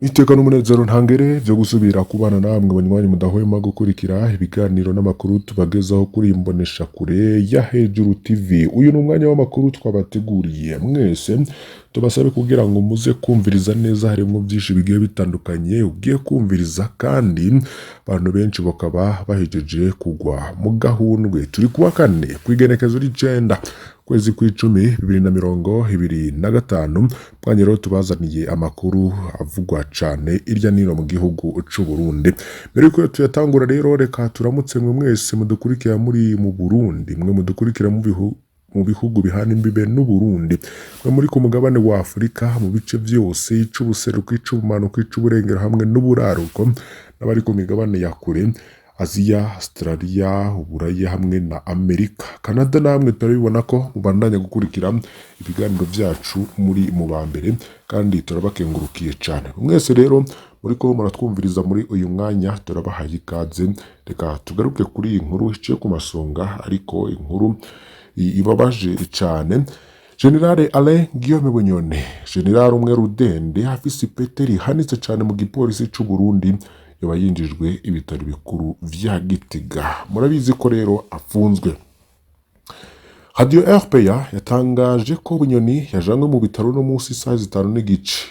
Iteka n'umunezero ntangere vyo gusubira kubana namwe banywanyi mudahwema gukurikira ibiganiro n'amakuru tubagezaho kuri iyi mboneshakure ya Hejuru TV. Uyu ni umwanya w'amakuru twabateguriye mwese, tubasabe kugira ngo muze kumviriza neza, harimwo vyinshi bigiye bitandukanye ugiye kumviriza, kandi abantu benshi bakaba bahejeje kugwa mu gahundwe. Turi kuwa kane kw'igenekezo ry'icenda kwezi kw'icumi 2025. Mwanya rero tubazaniye amakuru avugwa cane irya nino mu gihugu c'u Burundi. Mbere yuko tuyatangura rero, reka turamutse mwe mwese mudukurikira muri mu Burundi, mwe mudukurikira mu bihugu bihana imbibe n'Uburundi, mwe muri ku mugabane wa Afurika mu bice vyose, ic'ubuseruko, ic'ubumanuko, ic'uburengero hamwe n'uburaruko, n'abari ku migabane ya kure, Aziya, Australia, Uburaya hamwe na Amerika, Canada. Namwe turabibona ko mubandanya gukurikira ibiganiro vyacu muri mu ba mbere, kandi turabakengurukiye cane mwese. Rero muriko muratwumviriza muri uyu mwanya, turabahaye ikaze. Reka tugaruke kuri iyi nkuru iciye ku masonga, ariko inkuru ibabaje cane. Generale Alain Guillaume Bunyoni, general umwe rudende afise ipete rihanitse cane mu gipolisi c'u Burundi, yoba yinjijwe ibitaro bikuru vya Gitega. Murabizi ko rero afunzwe. Radio RPA yatangaje ko Bunyoni yajanwe mu bitaro no munsi isaha 5:30.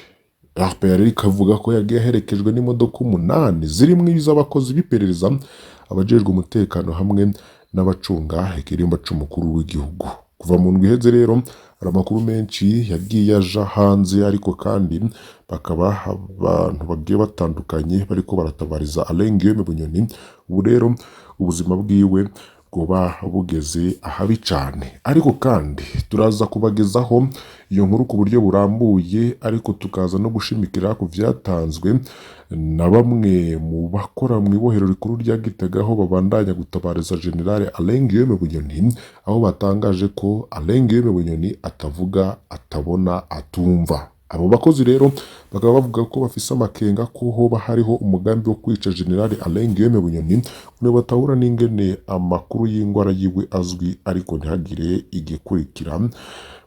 RPA rero ikavuga ko yagiye aherekejwe n'imodoka umunani zirimwo iz'abakozi b'iperereza, abajejwe umutekano hamwe n'abacunga ikirimba c'umukuru w'igihugu. Kuva mu ndwi iheze rero hari amakuru menshi yagiye aja hanze, ariko kandi bakaba abantu bagiye batandukanye bariko baratabariza Alain Guillaume Bunyoni. Ubu rero ubuzima bwiwe bwoba bugeze ahabi cane, ariko kandi turaza kubagezaho iyo nkuru ku buryo burambuye, ariko tukaza no gushimikira ku vyatanzwe na bamwe mu bakora mu ibohero rikuru rya Gitega, aho babandanya gutabariza General Alain Guillaume Bunyoni, aho batangaje ko Alain Guillaume Bunyoni atavuga, atabona, atumva. Abo bakozi rero bakaba bavuga ko bafise amakenga ko hoba hariho umugambi wo kwica General Alain Guillaume Bunyoni, ngo batahura n'ingene amakuru y'ingwara yiwe azwi ariko ntihagire igikurikira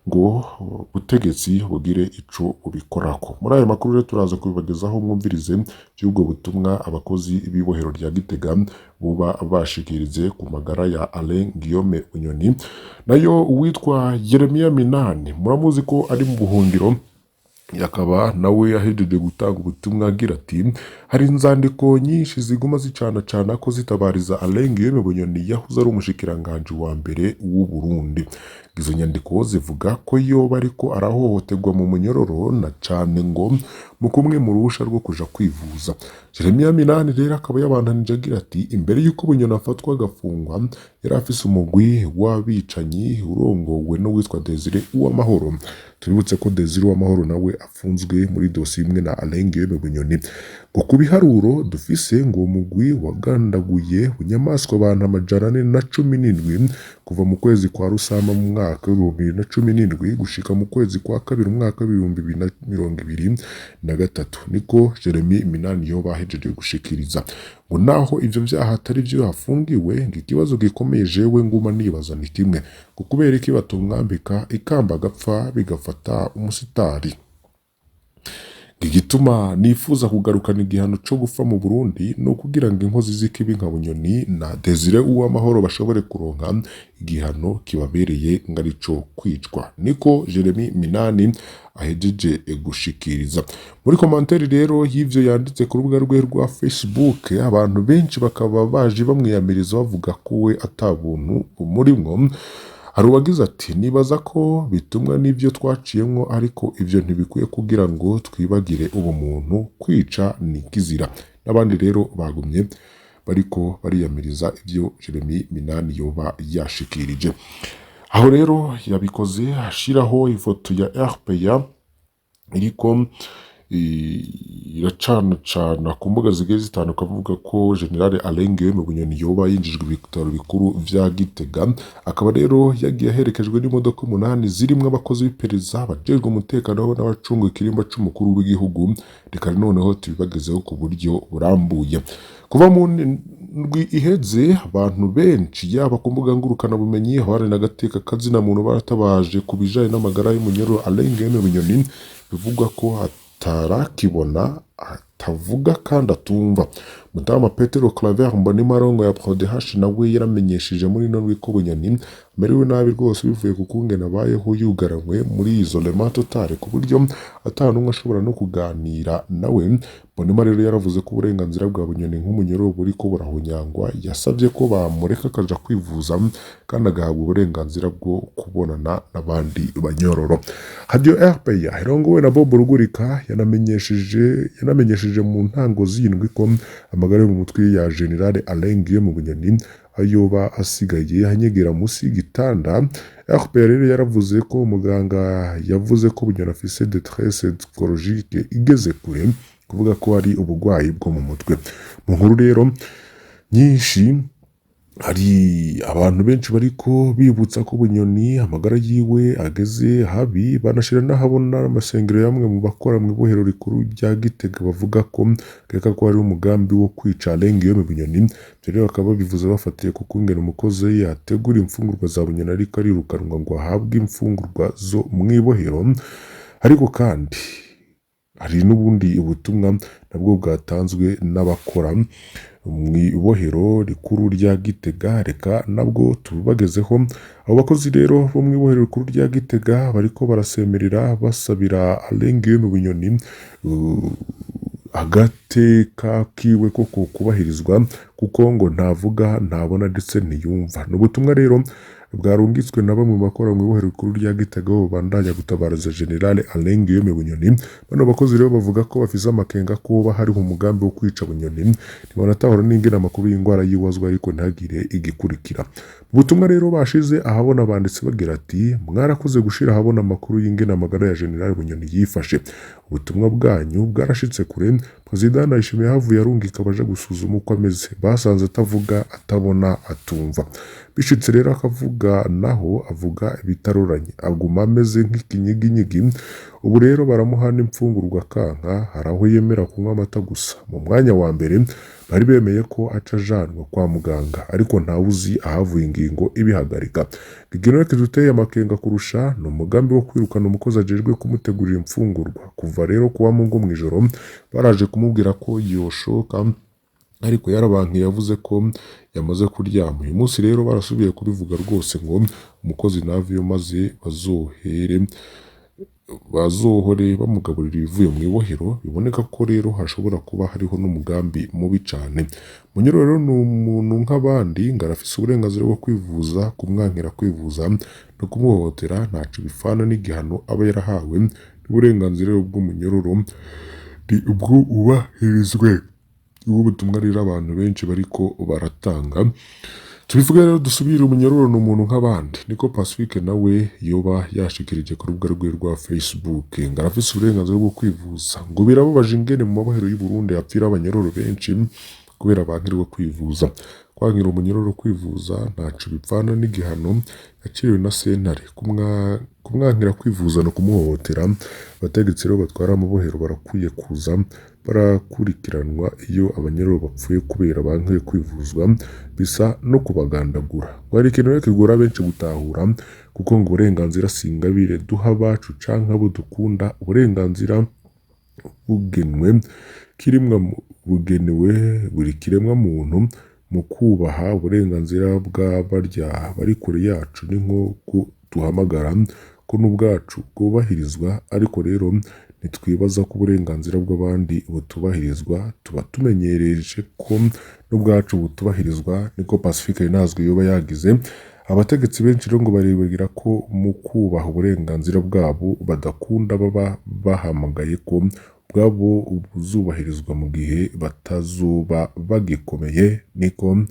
ngo ubutegetsi bugire ico bubikorako. Muri ayo makuru rero turaza kubibagezaho, mwumvirize by'ubwo butumwa abakozi b'ibohero rya Gitega buba bashikirize ku magara ya Alain Guillaume Bunyoni. Nayo uwitwa Jeremia Minani, muramuzi ko ari mu buhungiro, akaba nawe yahejeje gutanga ubutumwa agira ati: "Hari inzandiko nyinshi ziguma zicanacana ko zitabariza Alain Guillaume Bunyoni yahoze ari umushikiranganji wa mbere w'u Burundi. Izo nyandiko zivuga ko yoba ariko arahohoterwa mu munyororo, na cane ngo mu kumwe mu ruhusha rwo kuja kwivuza." Jeremia Minani rero akaba yabandanije agira ati: "Imbere y'uko Bunyoni afatwa agafungwa, yari afise umugwi w'abicanyi urongowe n'uwitwa Desire Uwamahoro." Tubibutse ko Desire Uwamahoro nawe afunzwe muri dosiye imwe na Alain Guillaume Bunyoni. Ngo ku biharuro dufise, ngo uwo mugwi wagandaguye bunyamaswa abantu 417 kuva mu kwezi kwa Rusama mu mwaka w'2017 gushika mu kwezi kwa kabiri umwaka w'2023, niko Jeremy Minani yoba ahejeje gushikiriza. Ngo naho ivyo vyaha atari vyo yafungiwe, ngo ikibazo gikomeye jewe nguma nibaza ni kimwe, ngo kubera iki batumwambika ikamba agapfa bigafata umusitari? Igituma nifuza kugarukana igihano co gupfa mu Burundi ni ukugira ngo inkozi z'ikibi nka Bunyoni na Desire Uwamahoro bashobore kuronka igihano kibabereye, ngo arico kwicwa, niko Jeremy Minani ahejeje gushikiriza. Muri commentaire rero y'ivyo yanditse ku rubuga rwe rwa Facebook, abantu benshi bakaba baje bamwiyamiriza, bavuga ko we ata buntu bumurimwo. Hari uwagize ati: "Nibaza ko bitumwa n'ivyo twaciyemwo, ariko ivyo ntibikwiye kugira ngo twibagire ubumuntu. Kwica ni kizira." N'abandi rero bagumye bariko bariyamiriza ivyo Jeremy Minani yoba yashikirije. Aho rero yabikoze ashiraho ifoto ya RPA iriko iracanacana ku mbuga zigiye zitandukanye, avuga ko General Alain Guillaume Bunyoni yoba yinjijwe ibitaro bikuru vya Gitega. Akaba rero yagiye aherekejwe n'imodoka umunani zirimwo abakozi b'iperereza, abajejwe umutekano n'abacunga ikirimba c'umukuru w'igihugu. Reka noneho tubibagezeho ku buryo burambuye. Kuva mu ndwi iheze, abantu benshi, yaba ku mbuga ngurukanabumenyi, abaharanira agateka kazina muntu, baratabaje ku bijanye n'amagara y'umunyoro Alain Guillaume Bunyoni, bivugwa ko atarakibona. atavuga kandi atumva. Mutama Petero Claver Mbonimpa arongoye APRODH nawe yaramenyesheje muri ino ndwi ko Bunyoni amerewe nabi rwose bivuye ku kungene abayeho yugaranywe muri isolement total, ku buryo ata n'umwe ashobora no kuganira nawe. Mbonimpa rero yaravuze ko uburenganzira bwa Bunyoni nk'umunyororo buriko burahonyangwa. Yasavye ko bamureka akaja kwivuza kandi agahabwa uburenganzira bwo kubonana n'abandi banyororo. Radio RPA irongowe na Bob Rugurika yanamenyesheje mu ntango z'indwi ko amagara yo mu mutwe ya General Alain Guillaume Bunyoni ayoba asigaye anyegera musi y'igitanda. RPA rero yaravuze ko muganga yavuze ko Bunyoni afise détresse psychologique igeze kure, kuvuga ko ari ubugwayi bwo mu mutwe. Mu nkuru rero nyinshi, hari abantu benshi bariko bibutsa ko Bunyoni amagara yiwe ageze habi, banashira n'ahabona amasengero y'amwe mu bakora mw'ibohero rikuru rya Gitega, bavuga ko reka ko hari umugambi wo kwica Alain Guillaume Bunyoni. Ivyo rero bakaba babivuze bafatiye ku kungene umukozi yategura imfungurwa za Bunyoni ariko arirukanwa ngo ahabwe imfungurwa zo mw'ibohero. Ariko kandi hari n'ubundi ubutumwa nabwo bwatanzwe n'abakora mw'ibohero rikuru rya Gitega, reka nabwo tububagezeho. Abo bakozi rero bo mw'ibohero rikuru rya Gitega bariko barasemerera basabira Alain Guillaume Bunyoni agateka kiwe ko kubahirizwa, kuko ngo ntavuga, ntabona ndetse ntiyumva. Ni ubutumwa rero bwarungitswe na bamwe mu bakora mu ibohero rikuru rya Gitega, babandanya gutabariza General Alain Guillaume Bunyoni. Bano bakozi rero bavuga ko bafise amakenga ko hoba hariho umugambi wo kwica Bunyoni, ntibanatahura n'ingene amakuru y'ingwara yiwe azwi ariko ntihagire igikurikira. Mu butumwa rero bashize ahabona banditse bagira ati: "Mwarakoze gushira ahabona amakuru y'ingene amagara ya General Bunyoni yifashe. Ubutumwa bwanyu bwarashitse kure. Perezida Ndayishimiye yahavuye arungika abaja gusuzuma uko ameze, basanze atavuga, atabona, atumva. Bishitse rero akavuga, naho avuga ibitaroranye, aguma ameze nk'ikinyiginyigi. Ubu rero baramuha n'imfungurwa kanka, hari aho yemera kunywa amata gusa. Mu mwanya wa mbere bari bemeye ko aca ajanwa kwa muganga, ariko ntawuzi ahavuye ingingo ibihagarika. Ikintu kiduteye amakenga kurusha ni umugambi wo kwirukana umukozi ajejwe kumutegurira imfungurwa. Kuva rero kuwa Mungu mw'ijoro baraje kumubwira ko yoshoka, ariko yarabankiye, yavuze ko yamaze kuryama. Uyu munsi rero barasubiye kubivuga rwose ngo umukozi naveyo, maze bazohore bamugaburira ibivuye mu ibohero. Biboneka ko rero hashobora kuba hariho n'umugambi mubi cane. Munyoro rero ni umuntu nk'abandi, ngo arafise uburenganzira bwo kwivuza. Kumwankira kwivuza no kumuhohotera ntaco bifana n'igihano aba yarahawe, n'uburenganzira bw'umunyororo ni ubwo ubahirizwe." Ubwo butumwa rero abantu benshi bariko baratanga. Tubivuge rero dusubire, umunyororo ni umuntu nk'abandi, niko Pacifique nawe yoba yashikirije ku rubuga rwe rwa Facebook, ngo arafise uburenganzira bwo kwivuza. Ngo birababaje ingene mu mabohero y'u Burundi hapfira abanyororo benshi kubera bankirwa kwivuza. Kwankira umunyororo kwivuza ntaco bipfana n'igihano yaciriwe na sentare. Kumwankira kwivuza no kumuhohotera. Abategetsi rero batwara amabohero barakwiye kuza barakurikiranwa. Iyo abanyororo bapfuye kubera bankiwe kwivuzwa, bisa no kubagandagura. Ngo hari ikintu rero kigora benshi gutahura, kuko ngo uburenganzira si ingabire duha abacu canke abo dukunda. Uburenganzira bugenwe kirimwa bugenewe buri kiremwa muntu. Mu kubaha uburenganzira bw'abarya bari kure yacu ni nko duhamagara ko n'ubwacu bwubahirizwa. Ariko rero ntitwibaza ko uburenganzira bw'abandi butubahirizwa, tuba tumenyereje ko n'ubwacu butubahirizwa, niko Pacifique Nazwe yoba yagize. Abategetsi benshi rero ngo baribagira ko mu kubaha uburenganzira bwabo badakunda baba bahamagaye ko ubwabo buzubahirizwa mu gihe batazoba bagikomeye, niko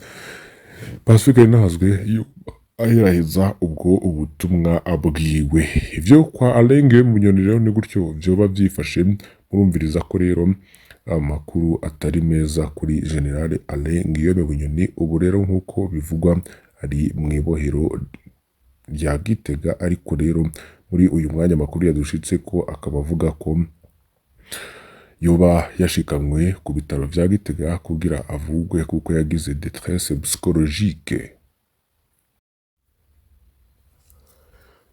Pacifique Nazwe aheraheza ubwo ubutumwa bwiwe. Ivyo kwa Alain Guillaume Bunyoni rero ni gutyo vyoba vyifashe. Murumviriza ko rero amakuru atari meza kuri General Alain Guillaume Bunyoni. Ubu rero nk'uko bivugwa ari mw'ibohero rya Gitega, ariko rero muri uyu mwanya amakuru yadushitse ko akaba avuga ko yoba yashikanywe ku bitaro vya Gitega kugira avugwe kuko yagize détresse psychologique.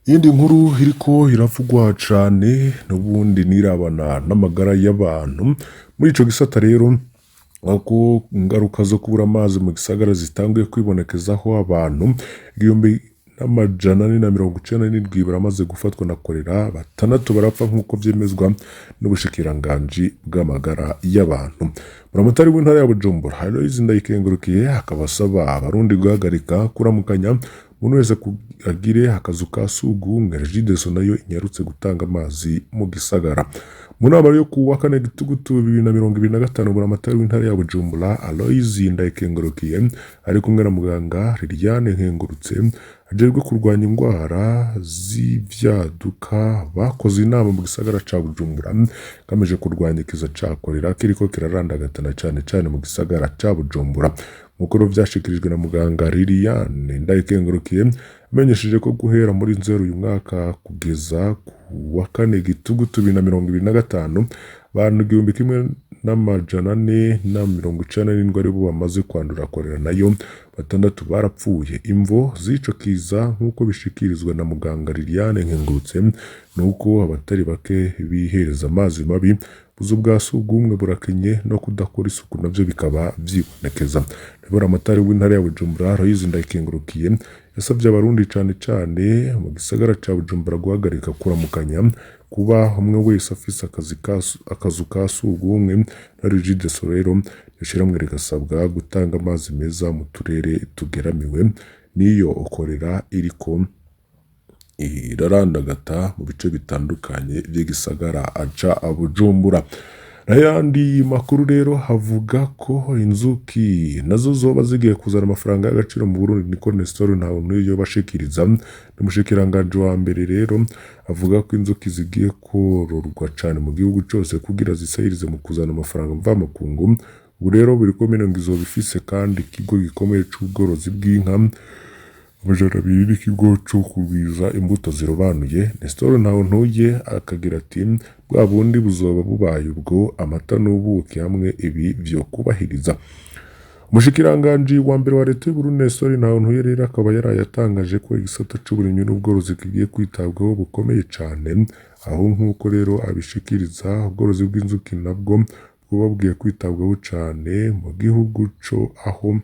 Iyindi nkuru iriko iravugwa cane n'ubundi nirabana n'amagara y'abantu muri ico gisata rero, aho ingaruka zo kubura amazi mu gisagara zitanguye kwibonekezaho, abantu 1497 baramaze gufatwa na korera, 6 barapfa nk'uko vyemezwa n'ubushikiranganji bw'amagara y'abantu. Buramatari w'intara ya Bujumbura Aloys Ndayikengurukiye akaba asaba abarundi guhagarika kuramukanya, umuntu wese agire akazu ka sugumwe. Regideso nayo inyarutse gutanga amazi mu gisagara. Mu nama yo kuwa kane Gitugutu 2025, buramatari w'intara ya Bujumbura Aloys Ndayikengurukiye ari kumwe na muganga Liliane Nkengurutse ajejwe kurwanya ingwara z'ivyaduka bakoze inama mu gisagara ca Bujumbura gamije kurwanya ikiza ca korera kiriko kirarandagatana cane cane mu gisagara ca Bujumbura. Nk'uko rero vyashikirijwe na muganga Liliane Ndayikengurukiye, amenyesheje ko guhera muri Nzero uyu mwaka kugeza ku wa kane Gitugutu 2025, abantu 1497 aribo bamaze kwandura korera, nayo 6 barapfuye. Imvo z'ico kiza nk'uko bishikirizwa na muganga Liliane Nkengurutse nuko abatari bake bihereza amazi mabi, ubuzu bwa sugumwe burakenye no kudakora isuku navyo bikaba vyibonekeza. Buramatari w'intara ya Bujumbura Aloys Ndayikengurukiye yasavye abarundi cane cane mu gisagara ca Bujumbura guhagarika kuramukanya, kuba umwe wese afise akazu ka sugumwe. Na Regideso rero ishirahamwe rigasabwa gutanga amazi meza mu turere tugeramiwe n'iyo korera iriko irarandagata mu bice bitandukanye vy'igisagara ca Bujumbura. N'ayandi makuru rero havuga ko inzuki nazo zoba zigiye kuzana amafaranga y'agaciro mu Burundi, niko Nestor Ntawontuye bashikiriza. N'umushikiranganji wa mbere rero avuga ko inzuki zigiye kororwa cane mu gihugu cose kugira zisahirize mu kuzana amafaranga mvamakungu. Ubu rero buri komine ngo izoba ifise kandi ikigo gikomeye c'ubworozi bw'inka 200 n'ikigo co kugwiza imbuto zirobanuye. Nestor Ntawontuye akagira ati bwa bundi buzoba bubaye ubwo amata n'ubuki hamwe ibi vyo kubahiriza. Umushikiranganji wa mbere wa leta y'Uburundi Nestor Ntawontuye rero akaba yaraye atangaje ko igisata c'uburimyi n'ubworozi kigiye kwitabwaho bukomeye cane, aho nk'uko rero abishikiriza ubworozi bw'inzuki nabwo bwoba bugiye kwitabwaho cane mu gihugu co, aho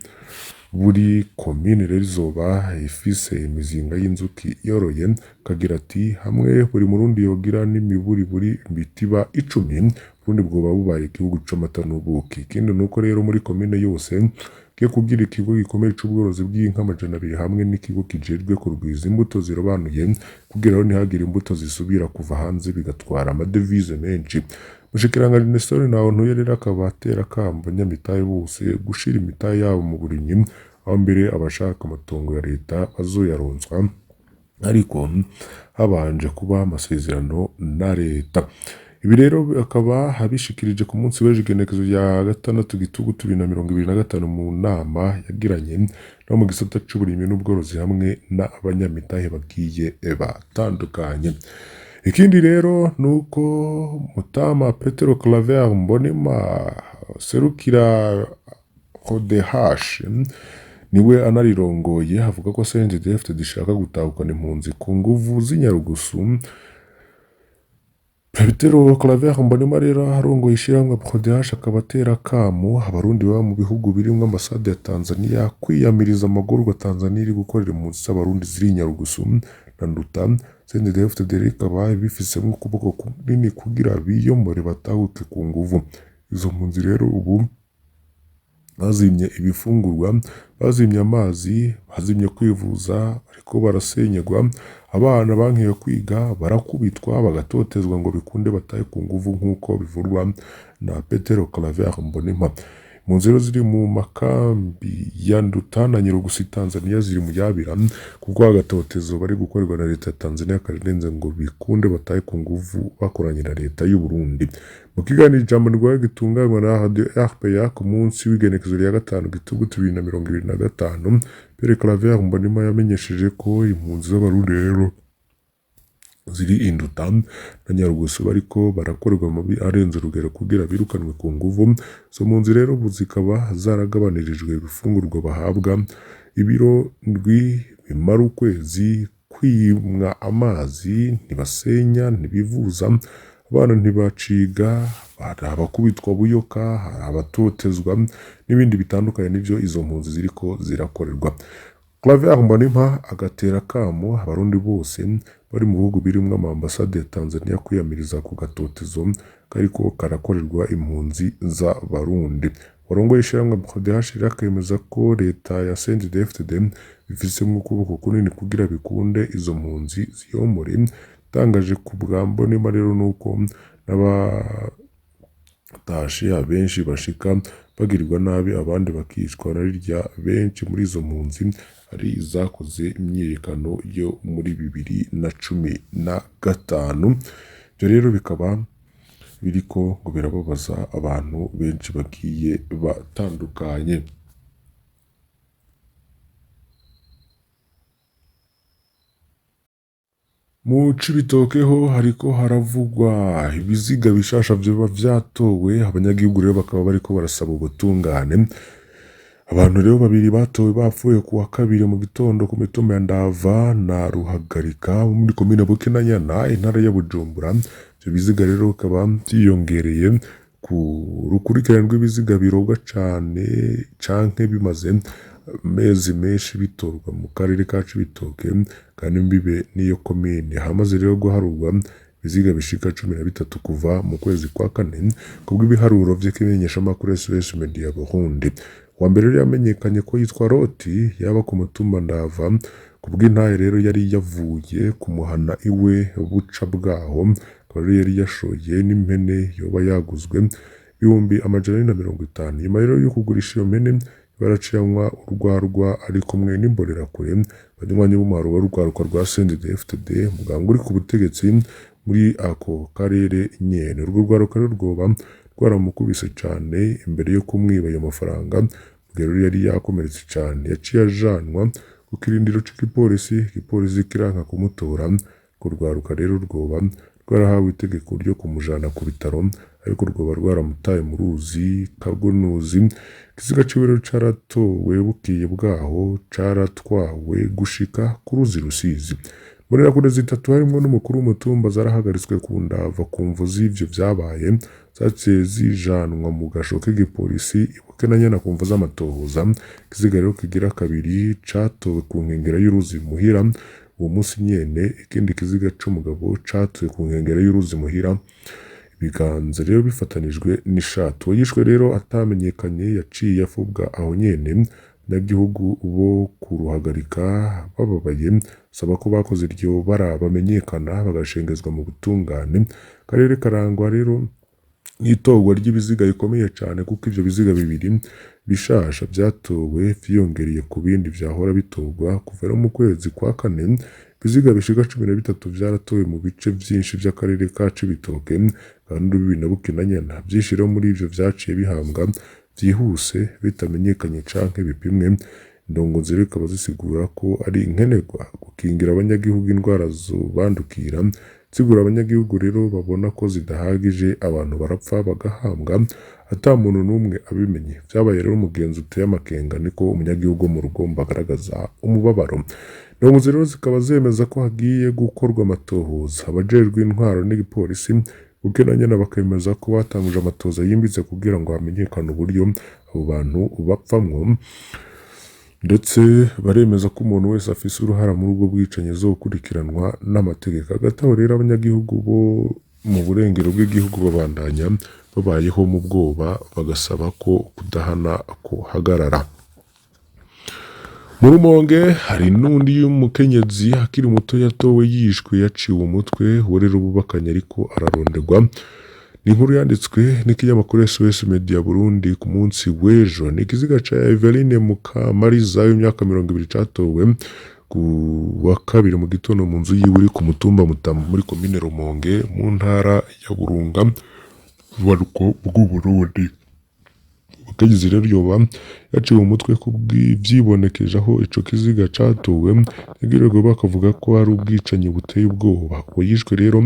buri komine rero izoba ifise imizinga y'inzuki yoroye. Akagira ati hamwe buri murundi yogira n'imiburiburi imitiba 10, Burundi bwoba bubaye igihugu c'amata n'ubuki. Ikindi nuko rero muri komine yose kigiye kugira ikigo gikomeye c'ubworozi bw'inka 200 hamwe n'ikigo kijejwe kurwiza imbuto zirobanuye kugira ngo ntihagire imbuto zisubira kuva hanze bigatwara amadevize menshi. Umushikiranganji Nestor Ntawontuye rero akaba atera akamo abanyamitahe bose gushira imitahe yabo mu burimyi, aho mbere abashaka amatongo ya leta bazoyaronswa ariko habanje kuba amasezerano na leta. Ibi rero akaba abishikirije ku munsi w'ejo igenekerezo rya 6 Gitugutu 2025 mu nama yagiranye no mu gisata c'uburimyi n'ubworozi hamwe n'abanyamitahe bagiye batandukanye. Ikindi rero nuko Mutama Petero Claver Mbonima serukira ODH niwe anarirongoye avuga ko CNDD-FDD ishaka gutahukana impunzi ku nguvu z'inyarugusu. Petero Claver Mbonima rero arongoye ishirahamwe PRODH akaba atera akamo abarundi baba mu bihugu birimwo ambasade ya Tanzania kwiyamiriza amagorwa Tanzania iri gukorera impunzi z'abarundi ziri i Nyarugusu na Nduta. CNDD-FDD rikaba ibifisemwo ukuboko kunini kugira biyomore batahuke ku nguvu. Izo mpunzi rero ubu bazimye ibifungurwa, bazimye amazi, bazimye kwivuza, bariko barasenyegwa, abana bankiye kwiga, barakubitwa bagatotezwa ngo bikunde batahe ku nguvu nk'uko bivurwa na Petero Claver Mbonimpa. Impunzi rero ziri mu makambi ya Nduta na Nyarugusu Tanzania ziri mu yabira kuko agatotezo bari gukorerwa na leta ya Tanzania karenze ngo bikunde batahe ku nguvu bakoranye na leta y'u Burundi. Mu kiganiro Ijambo Nirwaye gitunganywa na Radio RPA ku munsi w'igenekerezo rya 5 Gitugutu 2025, Pierre Claver Mbonimpa yamenyesheje ko impunzi z'abarundi rero ziri i Nduta na Nyarugusu bariko barakorerwa amabi arenze urugero kugira birukanwe ku nguvu. Izo mpunzi rero ubu zikaba zaragabanirijwe ibifungurwa bahabwa ibiro 7 bimara ukwezi Kwimwa amazi, ntibasenya, ntibivuza, abana ntibaciga, hari abakubitwa buyoka, hari abatotezwa n'ibindi bitandukanye nivyo izo mpunzi ziriko zirakorerwa. Claver Mbonimpa agatera akamo abarundi bose bari mu bihugu birimwo ama ambasade ya Tanzania kwiyamiriza ku gatotezo kariko karakorerwa impunzi z'abarundi. Warongoye ishirahamwe PRODH rero akemeza ko leta ya CNDD-FDD bifisemwo ukuboko kunini kugira bikunde izo mpunzi ziyomore. Igitangaje ku bwa Mbonimpa rero nuko n'abatashe abenshi bashika bagirirwa nabi abandi bakicwa, na rirya benshi muri izo mpunzi ari izakoze imyiyerekano yo muri 2015. Ivyo rero bikaba biriko ngo birababaza abantu benshi bagiye batandukanye. Mu Cibitoke ho hariko haravugwa ibiziga bishasha vyoba vyatowe, abanyagihugu rero bakaba bariko barasaba ubutungane. Abantu rero babiri batowe bapfuye kuwa kabiri mu gitondo ku mitumba ya Ndava na Ruhagarika muri komine Bukinanyana intara ya Bujumbura. Ivyo biziga rero bikaba vyiyongereye ku rukurikirane rw'ibiziga birobwa cane canke bimaze amezi menshi bitorwa mu karere ka Cibitoke kandi imbibe n'iyo komine. Hamaze rero guharurwa ibiziga bishika 13 kuva mu kwezi kwa kane kubw'ibiharuro vy'ikimenyeshamakuru SOS Media Burundi. Uwa mbere rero yamenyekanye ko yitwa Loti yaba ku mutumba Ndava, kubw'intahe rero yari yavuye kumuhana iwe buca bwaho, akaba rero yari yashoye n'impene yoba yaguzwe 450,000. Nyuma rero yo kugurisha iyo mpene baraciranwa urwarwa ari kumwe n'imbonerakure banywanyi b'umuharo w'urwaruka rwa CNDD-FDD muganga uri ku butegetsi muri ako karere nyene. Urwo rwaruka rero rwoba rwaramukubise cane imbere yo kumwiba ayo mafaranga, mugihe rero yari yakomeretse cane. Yaciye ajanwa ku kirindiro c'igipolisi, igipolisi kiranka kumutora. Urwo rwaruka rero rwoba rwarahawe itegeko ryo kumujana ku bitaro, ariko rwoba rwaramutaye mu ruzi Kagonozi. Ikiziga ciwe rero caratowe bukeye bwaho caratwawe gushika ku ruzi Rusizi. Imbonerakure zitatu harimwo n'umukuru w'umutumba zarahagaritswe ku Ndava ku mvo z'ivyo vyabaye, zaciye zijanwa mu gasho k'igipolisi i Bukinanyana ku mvo z'amatohoza. Ikiziga rero kigira kabiri catowe ku nkengera y'uruzi Muhira uwo musi nyene, ikindi kiziga c'umugabo catowe ku nkengera y'uruzi Muhira, ibiganza rero bifatanijwe n'ishati. Uwo yishwe rero atamenyekanye yaciye afubwa aho nyene. Abanyagihugu bo kuruhagarika bababaye basaba ko bakoze iryo bara bamenyekana bagashengezwa mu butungane. Akarere karangwa rero n'itorwa ry'ibiziga rikomeye cane kuko ivyo biziga bibiri bishasha vyatowe vyiyongereye ku bindi vyahora bitorwa kuva rero mu kwezi kwa kane. Ibiziga bishika 13 vyaratowe mu bice vyinshi vy'akarere ka Cibitoke kandi bibiri na Bukinanyana. Vyinshi rero muri ivyo vyaciye bihambwa vyihuse bitamenyekanye canke bipimwe. Indongozi rero zikaba zisigura ko ari nkenerwa gukingira abanyagihugu indwara zobandukira. Zigura abanyagihugu rero babona ko zidahagije, abantu barapfa bagahambwa ata muntu n'umwe abimenye. Vyabaye rero umugenzo uteye amakenga, niko umunyagihugu wo mu Rugombo agaragaza umubabaro. Indongozi rero zikaba zemeza ko hagiye gukorwa amatohoza. Abajejwe intwaro n'igipolisi Bukinanyana bakemeza ko batanguje amatohoza yimbitse kugira ngo hamenyekane uburyo abo bantu bapfamwo, ndetse baremeza ko umuntu wese afise uruhara muri ubwo bwicanyi azokurikiranwa n'amategeko. Hagati aho rero abanyagihugu bo mu burengero bw'igihugu babandanya babayeho mu bwoba, bagasaba ko kudahana kuhagarara. Mu Rumonge hari n'undi mukenyezi akiri muto yatowe yishwe yaciwe umutwe, uwo rero bubakanye ariko araronderwa. Ni inkuru yanditswe n'ikinyamakuru SOS Media Burundi ku munsi w'ejo. Ni ikiziga ca Eveline Mukamariza w'imyaka 20 catowe ku wa kabiri mu gitondo mu nzu yiwe iri ku mutumba Mutama muri komine Rumonge mu ntara ya Burunga bubaruko bw'Uburundi. Umukenyezi rero yoba yaciwe umutwe kubw'ivyibonekeje aho ico kiziga catowe, abanyagihugu bakavuga ko ari ubwicanyi buteye ubwoba. Uwo yishwe rero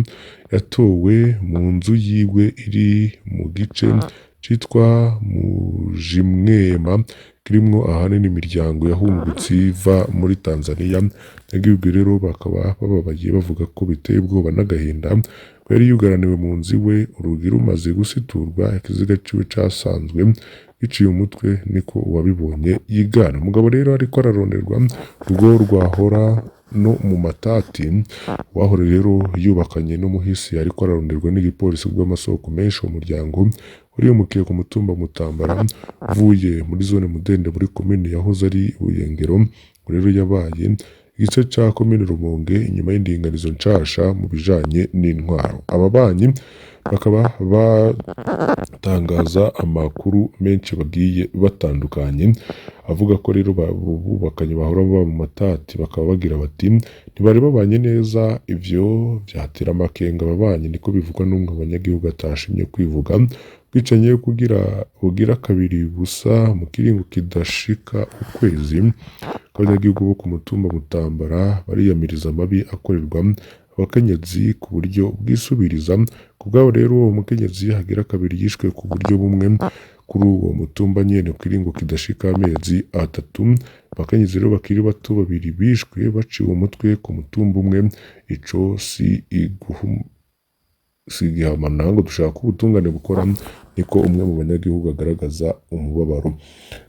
yatowe mu nzu yiwe iri mu gice citwa Mujimwema, kirimwo ahanini imiryango yahungutse iva muri Tanzania. Abanyagihugu rero bakaba bababaye bavuga ko biteye ubwoba n'agahinda ko yari yugaraniwe mu nzu iwe, urugi rumaze gusiturwa, ikiziga ciwe casanzwe giciye umutwe, niko uwabibonye yigana. Umugabo rero ariko araronderwa urugo rwahora no mu matati, uwahora rero yubakanye n'umuhisi ariko araronderwa n'igipolisi kubw'amasoko menshi. Uwo muryango warimukiye ku mutumba Mutambara uvuye muri zone Mudende muri komine yahoze ari Buyengero, ngo rero yabaye igice ca komine Rumonge inyuma y'indinganizo nshasha mu bijanye n'intwaro. Ababanyi bakaba batangaza amakuru menshi bagiye batandukanye avuga ko rero bubakanye bahora baba mu matati, bakaba bagira bati ntibari babanye neza, ivyo vyatera amakenga ababanyi, niko bivugwa n'umwe mu banyagihugu atashimye kwivuga. Ubwicanyi kugira bugira kabiri busa mu kiringo kidashika ukwezi, abanyagihugu bo ku mutumba Mutambara bariyamiriza amabi akorerwa abakenyezi ku buryo bwisubiriza. Ku bwabo rero uwo mukenyezi hagira kabiri yishwe ku buryo bumwe kuri uwo mutumba nyene ku kiringo kidashika amezi 3. Abakenyezi rero bakiri bato babiri bishwe baciwe umutwe ku mutumba umwe. Ico si igihamana ngo dushaka ubutungane bukora, niko umwe mu banyagihugu agaragaza umubabaro.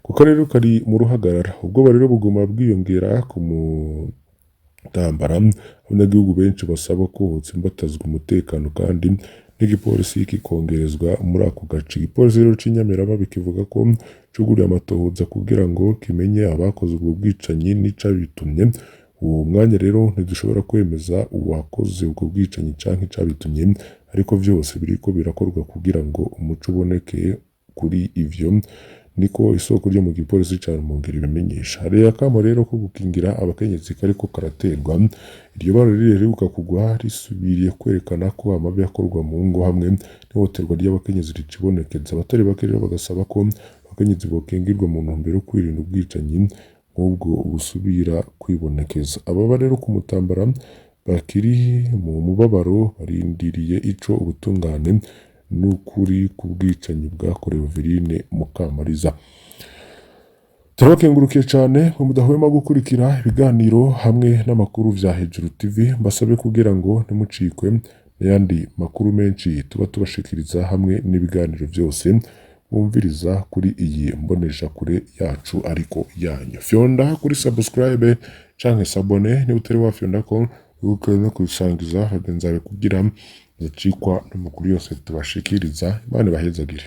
Kuko rero kari mu ruhagarara, ubwoba rero buguma bwiyongera ku Mutambara. Abanyagihugu benshi basaba ko hotsimbatazwa umutekano kandi n'igipolisi kikongerezwa muri ako gace. Igipolisi rero c'Inyamirama kivuga ko cuguriye amatohoza kugira ngo kimenye abakoze ubwo bwicanyi n'icabitumye. Uwo mwanya rero ntidushobora kwemeza uwakoze ubwo bwicanyi canke icabitumye, ariko vyose biriko birakorwa kugira ngo umuco uboneke kuri ivyo, niko isoko ryo mu gipolisi ca Rumonge ribimenyesha. Hari akamo rero ko gukingira abakenyezi kariko karaterwa. Iryo bara riheruka kugwa risubiriye kwerekana ko amabi akorwa mu ngo hamwe n'ihohoterwa ry'abakenyezi ricibonekeza. Abatari bake rero bagasaba ko abakenyezi bokingirwa mu ntumbero yo kwirinda ubwicanyi nk'ubwo busubira kwibonekeza. Ababa rero ku Mutambara bakiri mu mubabaro barindiriye ico ubutungane n'ukuri ku bwicanyi bwakorewe Veline Mukamariza. Turabakengurukiye cane mwe mudahwema gukurikira ibiganiro hamwe n'amakuru vya Hejuru TV. Mbasabe kugira ngo ntimucikwe n'ayandi makuru menshi tuba tubashikiriza hamwe n'ibiganiro vyose mwumviriza kuri iyi mboneshakure yacu ariko yanyu. Fyonda kuri subscribe canke s'abonner niba utari wafyondako, wibuke no kubisangiza bagenzi bawe kugira mudacikwa n'amakuru yose tubashikiriza. Imana ibahezagire.